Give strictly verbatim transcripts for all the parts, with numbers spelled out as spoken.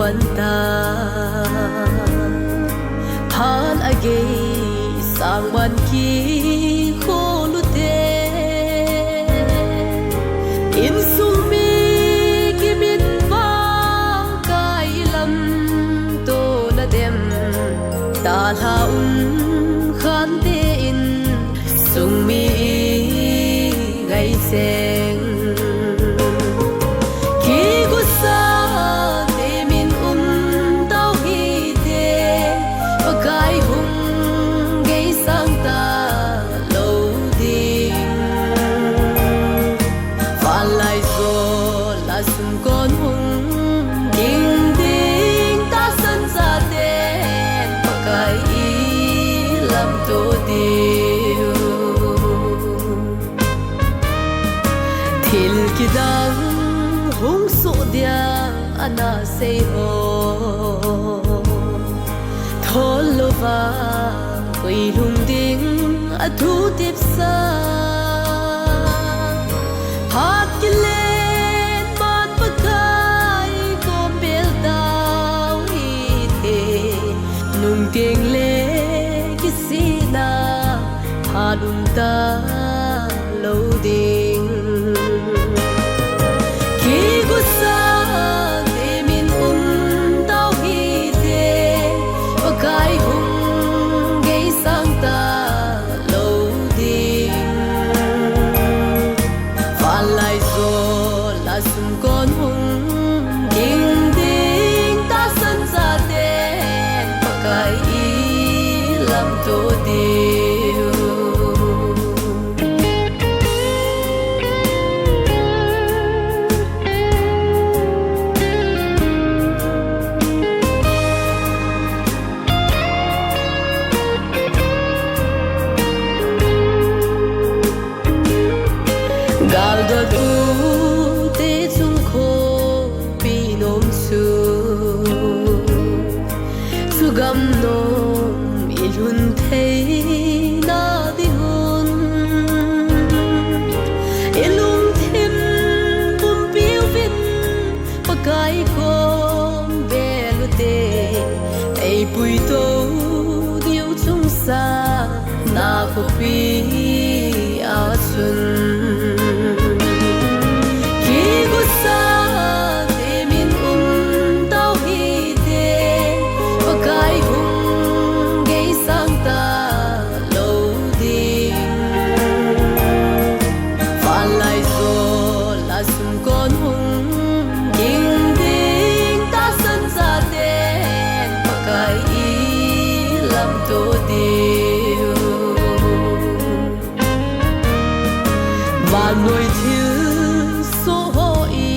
pan ta, phat agei sang man kikhol u te. Insung mi kimin vang kai lam to na dem, talha um khan te in sung mi i ngai cheng. Kigusa temin um tau hite, Pakai hung gei sang ta lo ding. Vanlai jol a sumkon hung ging ding, tahsan chaten Pakai i lamto diu. Thil kidang hung soh dia ana sei ho, thol louva koi lhung ding a thu tepsa. Phat kilen man Pakai kom bel tau hite, nung teng le kisihna phat um ta lo ding. Kigusa temin um tau hite, Pakai hung gei sang ta lo ding. Vanlai jol a sumkon hung ging ding, tahsan chaten Pakai i lamto diu. Galdot u te chung khopi nom chu, chu gam nom i lhun theina ding un, i lungthim pumpi uvin Pakai kom bel u te, ei puito diu chungsa na khopi a chun. Kigusa temin um tau hite, Pakai hung gei sang ta lo ding. Vanlai jol a sumkon hung ging ding, tahsan chaten Pakai i lamto diu. Vannoi thilsoh ho i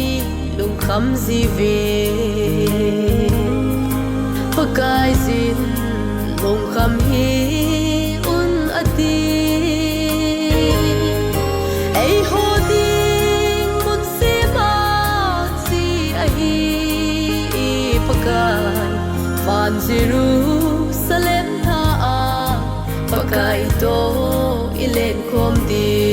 lungkham jiuve, Pakaiyin lungkham hi un ati. Eiho ding mun sema chi ahi i Pakai, van Jerusalem tha a Pakai toh i lenkhom ding.